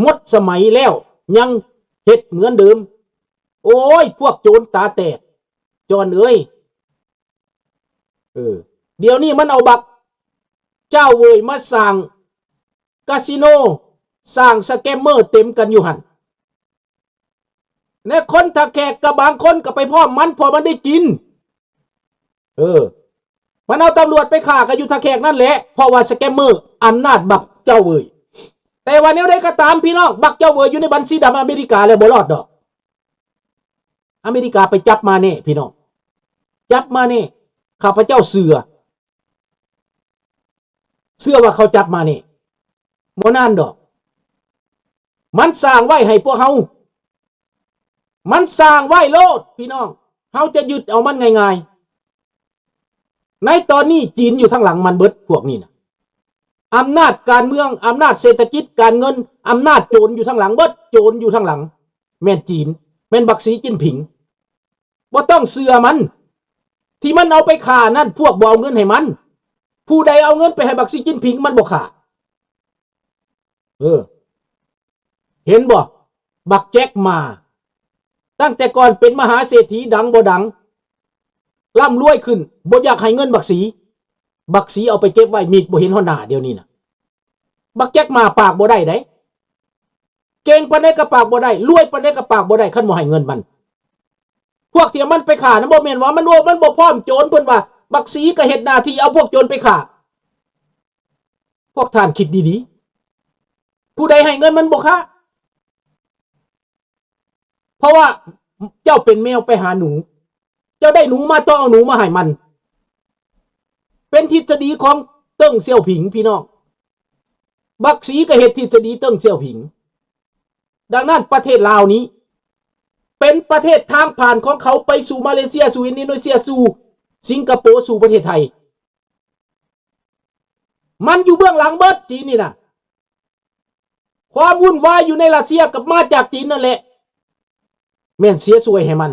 ໝົດສະໄໝແລ້ວ ຍັງເຮັດເໝືອນເດີມ. ໂອ້ຍ ພວກໂຈນຕາແຕກ ຈອນເອີຍ. ເອີ ດຽວນີ້ມັນເອົາບັກເຈົ້າເຫວີຍມາສ້າງກາສິໂນ ສ້າງສະແກມເມີເຕັມກັນຢູ່ຫັ້ນ. ແລະ ຄົນທ່າແຂກກໍບາງຄົນກໍໄປພ້ອມມັນ ເພາະມັນໄດ້ກິນ. ເອີ ມັນເອົາຕຳຫຼວດໄປຂ້າກໍຢູ່ທ່າແຂກນັ້ນແຫຼະ ເພາະວ່າສະແກມເມີອຳນາດບັກເຈົ້າເຫວີຍ. ແຕ່ວ່າແນວໃດກໍຕາມ ພີ່ນ້ອງ, ບັກເຈົ້າເຫວີຍຢູ່ໃນບັນຊີດຳອາເມລິກາແລ້ວ ບໍ່ລອດດອກ. ອາເມລິກາໄປຈັບມາແນ່ ພີ່ນ້ອງ, ຈັບມາແນ່. ຂ້າພະເຈົ້າເຊື່ອ ເຊື່ອວ່າເຂົາຈັບມາແນ່ ບໍ່ນານດອກ. ມັນສ້າງໄວ້ໃຫ້ພວກເຮົາ ມັນສ້າງໄວ້ໂລດ ພີ່ນ້ອງ, ເຮົາຈະຍຶດເອົາມັນງ່າຍໆ. ໃນຕອນນີ້ຈີນຢູ່ທາງຫຼັງມັນເບິດ ພວກນີ້ນະ. ອຳນາດການເມືອງ, ອຳນາດເສດຖະກິດການເງິນ, ອຳນາດໂຈນຢູ່ທາງຫຼັງເບິດ, ໂຈນຢູ່ທາງຫຼັງແມ່ນຈີນ, ແມ່ນບັກສີຈິ້ນຜິງ. ບໍ່ຕ້ອງເຊື່ອມັນ. ທີ່ມັນເອົາໄປຂ້ານັ້ນ ພວກບໍ່ເອົາເງິນໃຫ້ມັນ. ຜູ້ໃດເອົາເງິນໄປໃຫ້ບັກສີຈິ້ນຜິງ ມັນບໍ່ຂ້າ. ເອີ ເຫັນບໍ່? ບັກແຈັກໝາ ຕັ້ງແຕ່ກ່ອນເປັນມະຫາເສດຖີ ດັງບໍ່ດັງ ລ່ຳລວຍຂຶ້ນ ບໍ່ຢາກໃຫ້ເງິນບັກສີ. ບັກສີເອົາໄປເກັບໄວ້ ມິດບໍ່ເຫັນຮອດໜ້າດຽວນີ້ນະ. ບັກແຈັກໝາປາກບໍ່ໄດ້ໃດ. ເກັ່ງປານໃດກໍປາກບໍ່ໄດ້, ລວຍປານໃດກໍປາກບໍ່ໄດ້ ຄັນບໍ່ໃຫ້ເງິນມັນ. ພວກທີ່ມັນໄປຂ້ານັ້ນ ບໍ່ແມ່ນວ່າມັນ ໂອ້ ມັນບໍ່ພ້ອມໂຈນ, ເພິ່ນວ່າບັກສີກໍເຮັດໜ້າທີ່ເອົາພວກໂຈນໄປຂ້າ. ພວກທ່ານຄິດດີໆ, ຜູ້ໃດໃຫ້ເງິນມັນບໍ່ຄ້າ. ເພາະວ່າເຈົ້າເປັນແມວໄປຫາໜູ, ເຈົ້າໄດ້ໜູມາ ຕ້ອງເອົາໜູມາໃຫ້ມັນ. ເປັນທິດສະດີຂອງເຕີງຊຽວຜິງ ພີ່ນ້ອງ. ບັກສີກໍເຮັດທິດສະດີເຕີງຊຽວຜິງ. ດັ່ງນັ້ນປະເທດລາວນີ້ ເປັນປະເທດທາງຜ່ານຂອງເຂົາໄປສູ່ມາເລເຊຍ, ສູ່ອິນໂດເນເຊຍ, ສູ່ສິງກະໂປ, ສູ່ປະເທດໄທ. ມັນຢູ່ເບື້ອງຫຼັງເບິດ ຈີນນີ້ນະ. ຄວາມວຸ່ນວາຍຢູ່ໃນຣັດເຊຍກໍມາຈາກຈີນນັ້ນແຫຼະ ແມ່ນເສຍສວຍໃຫ້ມັນ.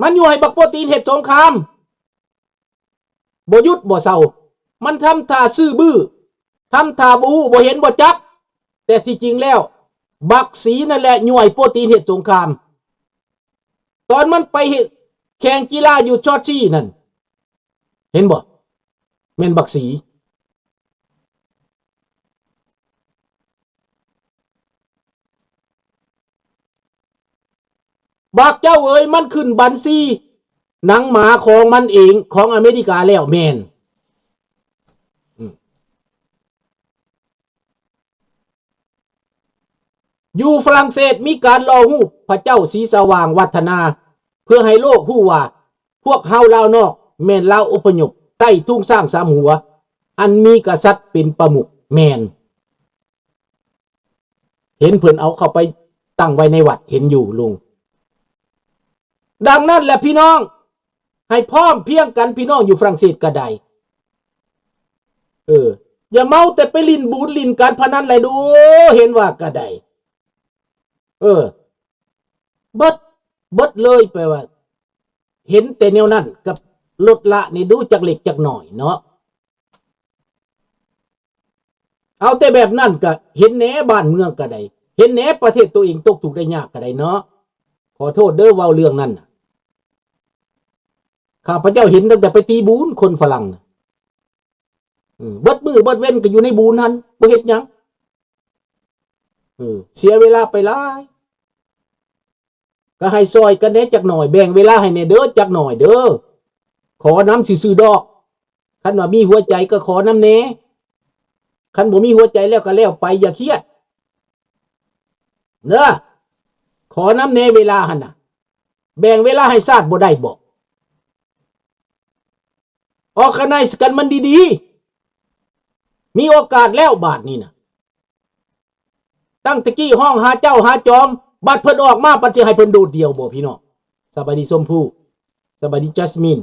ມັນຢູ່ໃຫ້ບັກໂປຕີນເຮັດສົງຄາມ ບໍ່ຢຸດບໍ່ເຊົາ. ມັນທຳທ່າຊື່ບື້, ທຳທ່າບໍ່ຮູ້ບໍ່ເຫັນບໍ່ຈັກ, ແຕ່ທີ່ຈິງແລ້ວ ບັກສີນັ້ນແຫຼະຍົວໃຫ້ໂປຕີນເຮັດສົງຄາມ. ຕອນມັນໄປເຮັດແຂ່ງກິລາຢູ່ຊອດຊີນັ້ນ ເຫັນບໍ່? ແມ່ນບັກສີ. ບັກເຈົ້າເອີຍ, ມັນຂຶ້ນບັນຊີໜັງໝາຂອງມັນເອງ ຂອງອາເມລິກາແລ້ວ. ແມ່ນ. ອືມ. ຢູ່ຝຣັ່ງເສດມີການຫຼໍ່ຮູບພະເຈົ້າສີສະຫວ່າງວັດທະນາ ເພື່ອໃຫ້ໂລກຮູ້ວ່າ ພວກເຮົາລາວນອກແມ່ນລາວອົບພະຍົບໃຕ້ທຸງຊ້າງສາມຫົວ ອັນມີກະສັດເປັນປະມຸກ. ແມ່ນ. ເຫັນເພິ່ນເອົາເຂົ້າໄປຕັ້ງໄວ້ໃນວັດ, ເຫັນຢູ່ລຸງ. ດັ່ງນັ້ນແຫຼະພີ່ນ້ອງ, ໃຫ້ພ້ອມພຽງກັນ, ພີ່ນ້ອງຢູ່ຝຣັ່ງເສດກໍໄດ້. ເອີ, ຢ່າເມົາແຕ່ໄປຫຼິ້ນບູນຫຼິ້ນການພະນັນແຫຼະດູ, ເຫັນວ່າກໍໄດ້. ເອີ, ເບິດ, ເບິດເລີຍ, ແປວ່າເຫັນແຕ່ແນວນັ້ນກັບລົດລະນີ້ດູ, ຈັກເລັກຈັກໜ້ອຍເນາະ. ເອົາແຕ່ແບບນັ້ນກະເຫັນແດ່, ບ້ານເມືອງກະໄດ້ເຫັນແດ່, ປະເທດໂຕເອງຕົກທຸກໄດ້ຍາກກະໄດ້ເນາະ. ຂໍໂທດເດີ, ເວົ້າເລື່ອງນັ້ນນະ, ຂ້າພະເຈົ້າເຫັນຕັ້ງແຕ່ໄປຕີບູນຄົນຝຣັ່ງນະ. ເອີ, ເບິດມື້ເບິດເວັນກະຢູ່ໃນບູນຫັ້ນ, ບໍ່ເຮັດຫຍັງ. ເອີ, ເສຍເວລາໄປຫຼາຍ. ກໍໃຫ້ຊ່ອຍກັນແດ່ຈັກໜ້ອຍ, ແບ່ງເວລາໃຫ້ແດ່ເດີຈັກໜ້ອຍເດີ. ຂໍນຳຊື່ໆດອກ. ຄັນວ່າມີຫົວໃຈກໍຂໍນຳແດ່. ຄັນບໍ່ມີຫົວໃຈແລ້ວກໍແລ້ວໄປ, ຢ່າຄຽດເດີ. ຂໍນຳແດ່ເວລາຫັ້ນນະ. ແບ່ງເວລາໃຫ້ຊາດບໍ່ໄດ້ບໍ? ອອກກະໄນສ໌ກັນມັນດີໆ. ມີໂອກາດແລ້ວບາດນີ້ນະ. ຕັ້ງແຕ່ກີ້ຮ້ອງຫາເຈົ້າຫາຈອມ, ບັດເພິ່ນອອກມາ ບັດຊິໃຫ້ເພິ່ນໂດດດ່ຽວບໍພີ່ນ້ອງ? ສະບາຍດີຊົມພູ, ສະບາຍດີຈັສມິນ.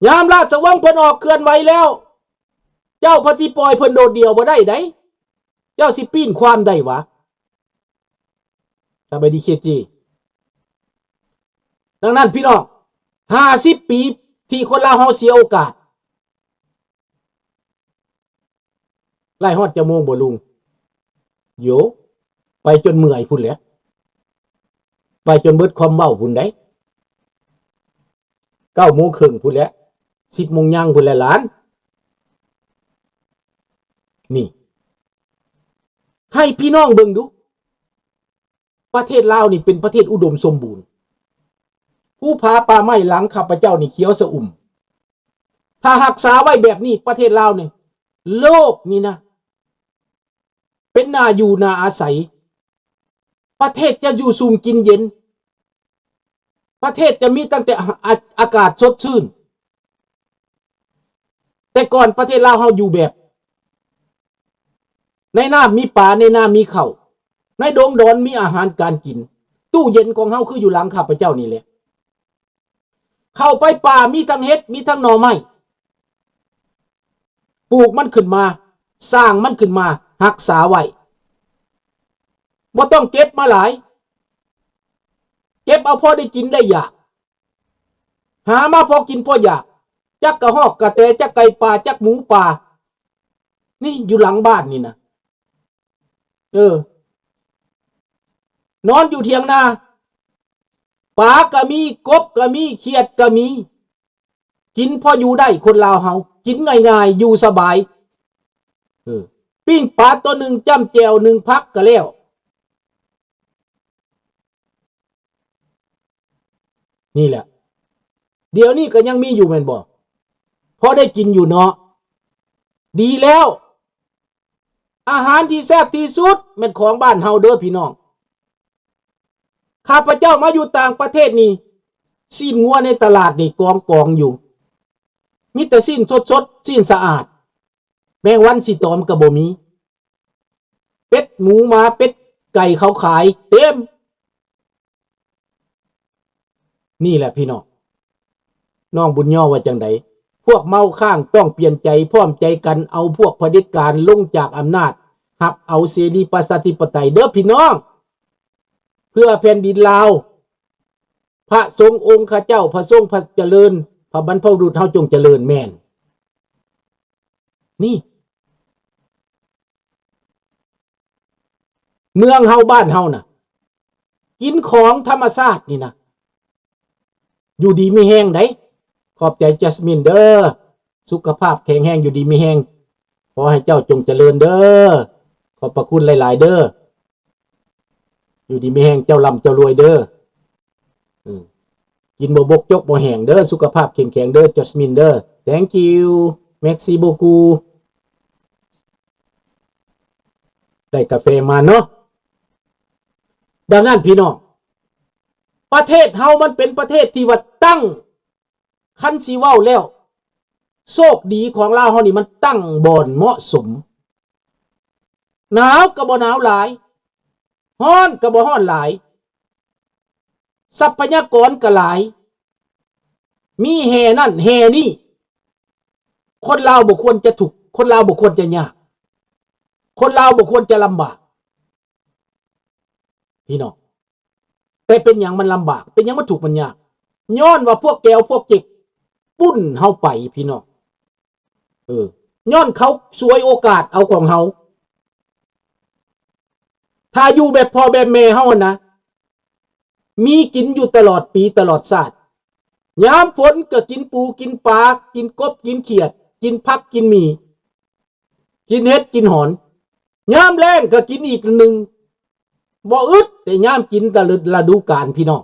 ຍາມລາຊະວົງເພິ່ນອອກເຄື່ອນໄຫວແລ້ວ, ເຈົ້າພັດຊິປ່ອຍເພິ່ນໂດດດ່ຽວບໍ່ໄດ້ໃດ. ເຈົ້າຊິປີ້ນຄວາມໄດ້ຫວາ? ສະບາຍດີເຄຈີ. ດັ່ງນັ້ນພີ່ນ້ອງ, ຫ້າສິບປີທີ່ຄົນລາວເຮົາເສຍໂອກາດ, ໄລ່ຮອດຈັກໂມງບໍ່ລຸງ? ໂຢ ໄປຈົນເມື່ອຍພຸ້ນແຫຼະ ໄປຈົນເບິດຄວາມເວົ້າພຸ້ນໃດ໋ ເກົ້າໂມງເຄິ່ງພຸ້ນແຫຼະ ສິບໂມງຍັງພຸ້ນແຫຼະຫຼານ. ນີ້ ໃຫ້ພີ່ນ້ອງເບິ່ງດູ ປະເທດລາວນີ້ເປັນປະເທດອຸດົມສົມບູນ ພູຜາປ່າໄມ້ຫຼັງຂ້າພະເຈົ້ານີ້ຂຽວຊະອຸ່ມ. ຖ້າຮັກສາໄວ້ແບບນີ້ ປະເທດລາວນີ້ ໂລກນີ້ນະ ເປັນໜ້າຢູ່ໜ້າອາໄສ ປະເທດຈະຢູ່ຊຸ່ມກິນເຢັນ ປະເທດຈະມີຕັ້ງແຕ່ອາ ອາ ອາກາດສົດຊື່ນ. ແຕ່ກ່ອນປະເທດລາວເຮົາຢູ່ແບບ ໃນນ້ຳມີປາ ໃນນາມີເຂົ້າ ໃນດົງດອນມີອາຫານການກິນ. ຕູ້ເຢັນຂອງເຮົາຄືຢູ່ຫຼັງຂ້າພະເຈົ້ານີ້ແຫຼະ. ເຂົ້າໄປປ່າມີທັງເຫັດ ມີທັງໜໍ່ໄມ້ ປູກມັນຂຶ້ນມາ ສ້າງມັນຂຶ້ນມາ ຮັກສາໄວ້ ບໍ່ຕ້ອງເກັບມາຫຼາຍ ເກັບເອົາພໍໄດ້ກິນໄດ້ຢາກ ຫາມາພໍກິນພໍຢາກ ຈັກກະຮອກກະແຕ ຈັກໄກ່ປ່າ ຈັກໝູປ່າ ນີ້ຢູ່ຫຼັງບ້ານນີ້ນະ. ເອີ ນອນຢູ່ຖຽງນາ ປາກະມີ ກົບກະມີ ຂຽດກະມີ ກິນພໍຢູ່ໄດ້ ຄົນລາວເຮົາກິນງ່າຍໆ ຢູ່ສະບາຍ. ເອີ ປີ້ງປາໂຕໜຶ່ງ ຈ້ຳແຈ່ວ ໜຶ້ງຜັກກະແລ້ວ. ນີ້ແຫຼະ ດຽວນີ້ກະຍັງມີຢູ່ແມ່ນບໍ່? ພໍໄດ້ກິນຢູ່ເນາະ ດີແລ້ວ. ອາຫານທີ່ແຊບທີ່ສຸດແມ່ນຂອງບ້ານເຮົາເດີພີ່ນ້ອງ. ຂ້າພະເຈົ້າມາຢູ່ຕ່າງປະເທດນີ້ ຊີ້ນງົວໃນຕະຫຼາດນີ້ກອງໆຢູ່ ມີແຕ່ຊີ້ນສົດໆ ຊີ້ນສະອາດ ແມງວັນຊິຕອມກະບໍ່ມີ. ເປັດໝູໝາເປັດໄກ່ເຂົາຂາຍເຕັມ. ນີ້ແຫຼະພີ່ນ້ອງ ນ້ອງບຸນຍໍ່ວ່າຈັ່ງໃດ? ພວກເມົາຄ້າງຕ້ອງປ່ຽນໃຈ ພ້ອມໃຈກັນເອົາພວກຜະເດັດການລົງຈາກອຳນາດ ຮັບເອົາເສລີປະຊາທິປະໄຕເດີພີ່ນ້ອງ ເພື່ອແຜ່ນດິນລາວ. ພະສົງອົງຄະເຈົ້າ ພະສົງພະຈະເລີນ ພະບັນພະບຸລຸດເຮົາຈົ່ງຈະເລີນ. ແມ່ນ ນີ້ ເມືອງເຮົາບ້ານເຮົານະ ກິນຂອງທຳມະຊາດນີ້ນະ ຢູ່ດີມີແຮງໃດ໋. ຂອບໃຈຈັສມິນເດີ ສຸຂະພາບແຂງແຮງ ຢູ່ດີມີແຮງ ຂໍໃຫ້ເຈົ້າຈົ່ງຈະເລີນເດີ. ຂອບພະຄຸນຫຼາຍໆເດີ. ຢູ່ດີມີແຮງ ເຈົ້າລ່ຳເຈົ້າລວຍເດີ. ເອີ ກິນບໍ່ບົກຈົກບໍ່ແຫ້ງເດີ ສຸຂະພາບເຂັ້ມແຂງເດີ ຈັສມິນເດີ. Thank you. Merci beaucoup. ໄດ້ກາແຟມາເນາະ. ດັ່ງນັ້ນພີ່ນ້ອງ ປະເທດເຮົາມັນເປັນປະເທດທີ່ວ່າຕັ້ງ ຄັນຊິເວົ້າແລ້ວ ໂຊກດີຂອງລາວເຮົານີ້ມັນຕັ້ງບ່ອນເໝາະສົມ. ໜາວກໍບໍ່ໜາວຫຼາຍ ຮ້ອນກໍບໍ່ຮ້ອນຫຼາຍ ຊັບພະຍາກອນກໍຫຼາຍ ມີແຮ່ນັ້ນແຮ່ນີ້. ຄົນລາວບໍ່ຄວນຈະທຸກ ຄົນລາວບໍ່ຄວນຈະຍາກ ຄົນລາວບໍ່ຄວນຈະລຳບາກ ພີ່ນ້ອງ. ແຕ່ເປັນຫຍັງມັນລຳບາກ ເປັນຫຍັງມັນທຸກມັນຍາກ? ຍ້ອນວ່າພວກແກວພວກເຈັກປຸ້ນເຮົາໄປພີ່ນ້ອງ. ເອີ ຍ້ອນເຂົາສວຍໂອກາດເອົາຂອງເຮົາ. ຖ້າຢູ່ແບບພໍ່ແບບແມ່ເຮົາຫັ້ນນະ ມີກິນຢູ່ຕະຫຼອດປີຕະຫຼອດຊາດ. ຍາມຝົນກໍກິນປູກິນປາ ກິນກົບກິນຂຽດ ກິນຜັກກິນໝີ່ ກິນເຫັດກິນຫອນ. ຍາມແລ້ງກໍກິນອີກໜຶ່ງ ບໍ່ອຶດ ແຕ່ຍາມກິນແຕ່ລະ ລະດູການ ພີ່ນ້ອງ.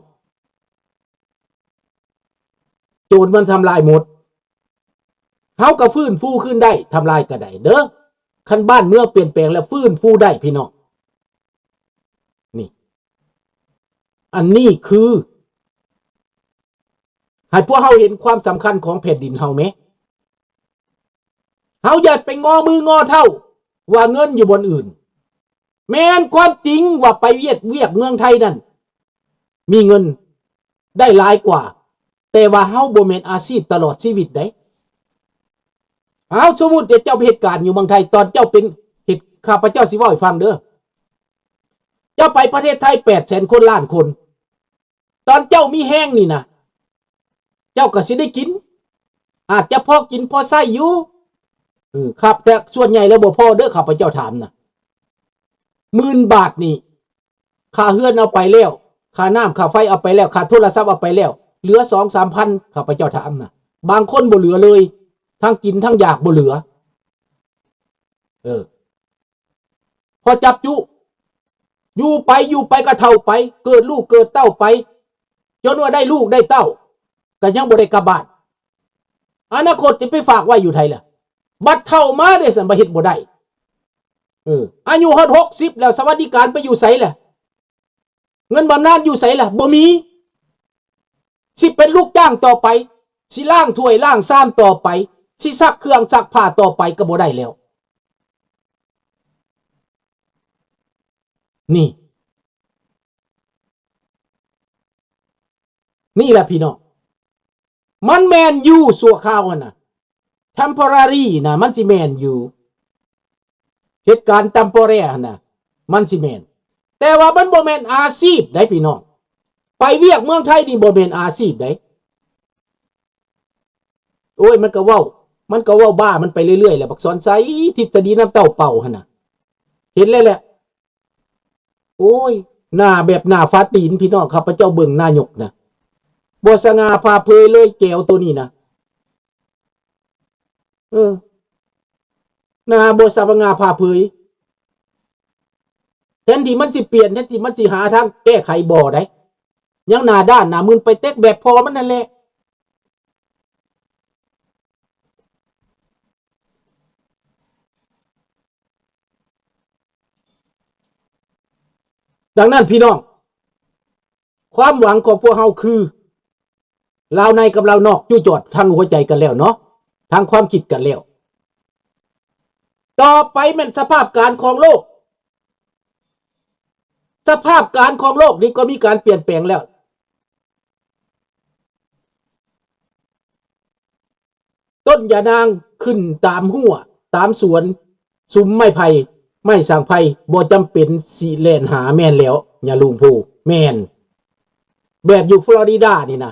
ໂຈນມັນທຳລາຍໝົດ ເຮົາກໍຟື້ນຟູຄືນໄດ້ ທຳລາຍກໍໄດ້ເດີ. ຄັນບ້ານເມືອງປ່ຽນແປງແລ້ວຟື້ນຟູໄດ້ ພີ່ນ້ອງ. ນີ້ ອັນນີ້ຄື ໃຫ້ພວກເຮົາເຫັນຄວາມສຳຄັນຂອງແຜ່ນດິນເຮົາແມ. ເຮົາຢ່າໄປງໍມືງໍເທົ້າວ່າເງິນຢູ່ບ່ອນອື່ນ. ແມ່ນຄວາມຈິງວ່າໄປວຽດ ວຽກເມືອງໄທນັ້ນ ມີເງິນໄດ້ຫຼາຍກວ່າ ແຕ່ວ່າເຮົາບໍ່ແມ່ນອາຊີບຕະຫຼອດຊີວິດໃດ໋. ເອົາ ສົມມຸດເຈົ້າໄປເຮັດການຢູ່ເມືອງໄທ ຕອນເຈົ້າເປັນ ເຮັດ ຂ້າພະເຈົ້າຊິເວົ້າໃຫ້ຟັງເດີ. ເຈົ້າໄປປະເທດໄທແປດແສນຄົນ ລ້ານຄົນ ຕອນເຈົ້າມີແຮງນີ້ນະ ເຈົ້າກໍຊິໄດ້ກິນ ອາດຈະພໍກິນພໍໃຊ້ຢູ່. ເອີ ຄັບ ແຕ່ສ່ວນໃຫຍ່ແລ້ວບໍ່ພໍເດີ້ ຂ້າພະເຈົ້າຖາມນະ ໝື່ນບາດນີ້ ຄ່າເຮືອນເອົາໄປແລ້ວ ຄ່ານ້ຳຄ່າໄຟເອົາໄປແລ້ວ ຄ່າໂທລະສັບເອົາໄປແລ້ວ ເຫຼືອສອງສາມພັນ ຂ້າພະເຈົ້າຖາມນະ ບາງຄົນບໍ່ເຫຼືອເລີຍ ທັງກິນທັງຢາກບໍ່ເຫຼືອ ເອີ ພໍຈັບຈຸ ຢູ່ໄປ ຢູ່ໄປກໍເຖົ້າໄປ ເກີດລູກເກີດເຕົ້າໄປ ຈົນວ່າໄດ້ລູກໄດ້ເຕົ້າ ກໍຍັງບໍ່ໄດ້ກັບບ້ານ ອະນາຄົດຈະໄປຝາກໄວ້ຢູ່ໃສລະ? ບັດເຖົ້າມາເດ້ ຊັ້ນບໍ່ເຮັດບໍ່ໄດ້ ເອີ ອາຍຸຮອດຫົກສິບແລ້ວ ສະຫວັດດີການໄປຢູ່ໃສລະ? ເງິນບຳນານຢູ່ໃສລະ? ບໍ່ມີ ຊິເປັນລູກຈ້າງຕໍ່ໄປ ຊິລ້າງຖ້ວຍລ້າງຊາມຕໍ່ໄປ ຊິຊັກເຄື່ອງຊັກຜ້າຕໍ່ໄປກໍບໍ່ໄດ້ແລ້ວ ນີ້ ນີ້ລະພີ່ນ້ອງ ມັນແມ່ນຢູ່ຊົ່ວຄາວຫັ້ນນະ temporary ນະ ມັນຊິແມ່ນຢູ່ ເຮັດການ temporary ຫັ້ນນະ ມັນຊິແມ່ນ ແຕ່ວ່າມັນບໍ່ແມ່ນອາຊີບໃດ໋ພີ່ນ້ອງ ໄປວຽກເມືອງໄທນີ້ບໍ່ແມ່ນອາຊີບໃດ໋ ໂອ້ຍ ມັນກໍເວົ້າ ມັນກໍເວົ້າບ້າມັນໄປເລື້ອຍໆແຫຼະ ບັກສອນໄຊ ທິດສະດີນ້ຳເຕົ້າເປົ່າຫັ້ນນະ ເຫັນແລ້ວແຫຼະ ໂອ້ຍ ໜ້າແບບໜ້າຝາຕີນ ພີ່ນ້ອງ ຂ້າພະເຈົ້າເບິ່ງນາຍົກນະ ບໍ່ສະຫງ່າຜ່າເຜີຍເລີຍ ແກວໂຕນີ້ນະ ເອີ ໜ້າບໍ່ສະຫງ່າຜ່າເຜີຍ ແທນທີ່ມັນຊິປ່ຽນ ແທນທີ່ມັນຊິຫາທາງແກ້ໄຂ ບໍ່ໃດ໋ ຍັງໜ້າດ້ານໜ້າມຶນໄປເຕັກແບບພໍ່ມັນນັ້ນແຫຼະ. ດັ່ງນັ້ນ ພີ່ນ້ອງ ຄວາມຫວັງຂອງພວກເຮົາຄື ລາວໃນກັບລາວນອກ ຈຸຈອດທາງຫົວໃຈກັນແລ້ວເນາະ ທາງຄວາມຄິດກັນແລ້ວ ຕໍ່ໄປແມ່ນສະພາບການຂອງໂລກ ສະພາບການຂອງໂລກນີ້ກໍມີການປ່ຽນແປງແລ້ວ ຕົ້ນຢານາງຂຶ້ນຕາມຮົ້ວ ຕາມສວນ ສຸມໄມ້ໄຜ່ ໄມ້ສາງໄຜ່ ບໍ່ຈຳເປັນຊິແລ່ນຫາ ແມ່ນແລ້ວ ຍາລຸງພູ ແມ່ນ ແບບຢູ່ຟລໍຣິດານີ້ນະ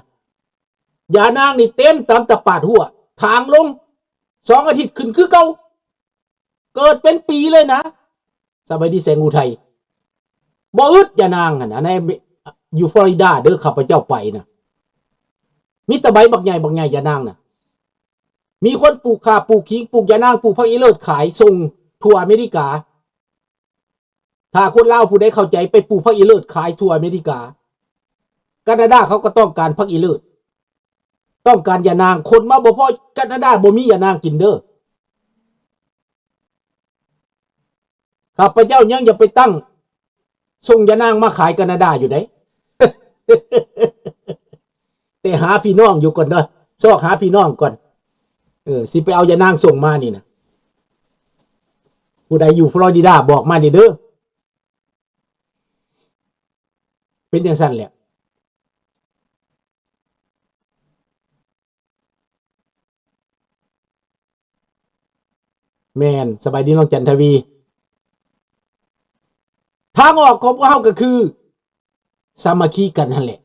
ຢານາງນີ້ເຕັມຕາມຕະປາດຮົ້ວ ຖາງລົງ ສອງອາທິດຂຶ້ນຄືເກົ່າ ເກີດເປັນປີເລີຍນະ ສະບາຍດີແສງອຸໄທ ບໍ່ອຶດຢານາງຫັ້ນນະ ໃນ ຢູ່ຟລໍຣິດາເດີ້ ຂ້າພະເຈົ້າໄປນະ ມີແຕ່ໃບບັກໃຫຍ່ ບັກໃຫຍ່ຢານາງນະ ມີຄົນປູກຂ່າ ປູກຂີງ ປູກຢານາງ ປູກຜັກອີເລີດຂາຍສົ່ງທົ່ວອາເມລິກາ ຖ້າຄົນລາວຜູ້ໃດເຂົ້າໃຈ ໄປປູກຜັກອີເລີດຂາຍທົ່ວອາເມລິກາ ການາດາເຂົາກໍຕ້ອງການຜັກອີເລີດ ຕ້ອງການຢານາງ ຂົນມາບໍ່ພໍ ການາດາບໍ່ມີຢານາງກິນເດີ້ ຂ້າພະເຈົ້າຍັງຢາກໄປຕັ້ງສົ່ງຢານາງມາຂາຍການາດາຢູ່ເດ້ ແຕ່ຫາພີ່ນ້ອງຢູ່ກ່ອນເດີ້ ຊອກຫາພີ່ນ້ອງກ່ອນ ເອີ ຊິໄປເອົາຢານາງສົ່ງມານີ້ນະ ຜູ້ໃດຢູ່ຟລໍຣິດາບອກມາແດ່ເດີ້ ເປັນຈັ່ງຊັ້ນແຫຼະ ແມ່ນ ສະບາຍດີນ້ອງຈັນທະວີ ທາງອອກຂອງພວກເຮົາກໍຄື ສາມັກຄີກັນຫັ້ນແຫຼະ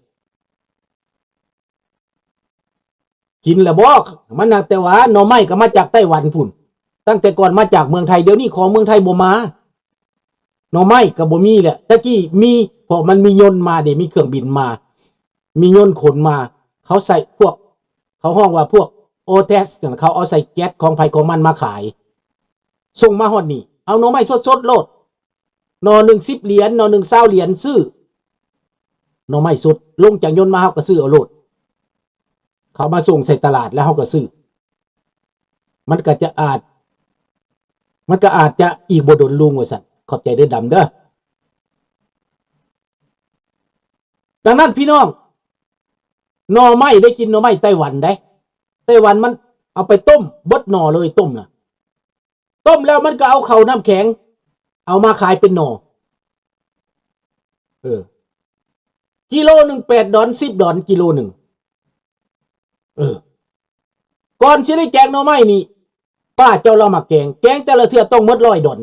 ກິນລະບໍ ມັນຫາກແຕ່ວ່າໜໍ່ໄມ້ກໍມາຈາກໄຕ້ຫວັນພຸ້ນ ຕັ້ງແຕ່ກ່ອນມາຈາກເມືອງໄທ ດຽວນີ້ຂອງເມືອງໄທບໍ່ມາ ໜໍ່ໄມ້ກໍບໍ່ມີແຫຼະ ແຕ່ກີ້ມີ ເພາະມັນມີຍົນມາເດ້ ມີເຄື່ອງບິນມາ ມີຍົນຂົນມາ ເຂົາໃສ່ພວກ ເຂົາຮ້ອງວ່າພວກໂອແທັກ ເຂົາເອົາໃສ່ແກັດຂອງໃຜຂອງມັນມາຂາຍ ສົ່ງມາຮອດນີ້ ເອົາໜໍ່ໄມ້ສົດໆໂລດ ໜໍ່ໜຶ່ງສິບຫຼຽນ ໜໍ່ໜຶ່ງຊາວຫຼຽນ ຊື້ໜໍ່ໄມ້ສົດ ລົງຈາກຍົນມາເຮົາກໍຊື້ເອົາໂລດ ເຂົາມາສົ່ງໃສ່ຕະຫຼາດແລ້ວເຮົາກໍຊື້ ມັນກໍຈະອາດ ມັນກໍອາດຈະອີກບໍ່ດົນລຸງວ່າຊັ້ນ ຂອບໃຈເດີ້ດຳເດີ້ ດັ່ງນັ້ນພີ່ນ້ອງ ໜໍ່ໄມ້ໄດ້ກິນໜໍ່ໄມ້ໄຕ້ຫວັນໃດ໋ ໄຕ້ຫວັນມັນເອົາໄປຕົ້ມ ເບິດໜໍ່ເລີຍ ຕົ້ມນະ ຕົ້ມແລ້ວມັນກໍເອົາເຂົ້ານ້ຳແຂງ ເອົາມາຂາຍເປັນໜໍ່ ເອີ ກິໂລໜຶ່ງແປດດອນ ສິບດອນ ກິໂລໜຶ່ງ ເອີ ກ່ອນຊິໄດ້ແກງໜໍ່ໄມ້ນີ້ ປ້າເຈົ້າລາວມັກແກງ ແກງແຕ່ລະເທື່ອຕ້ອງໝົດຮ້ອຍດອນ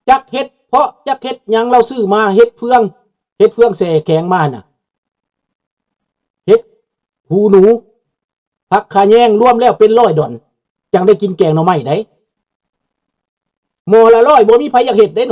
ຈັກເຮັດເພາະ ຈັກເຮັດຫຍັງລາວຊື້ມາ ເຫັດເຟືອງ ເຫັດເຟືອງແຊ່ແຂງມາຫັ້ນນະ ເຫັດຫູໜູ ຜັກຂະແຍງ ລວມແລ້ວເປັນຮ້ອຍດອນ ຈັ່ງໄດ້ກິນແກງໜໍ່ໄມ້ໄດ໋. ໝໍ້ລະຮ້ອຍ ບໍ່ມີໃຜຢາກເຮັດເດ້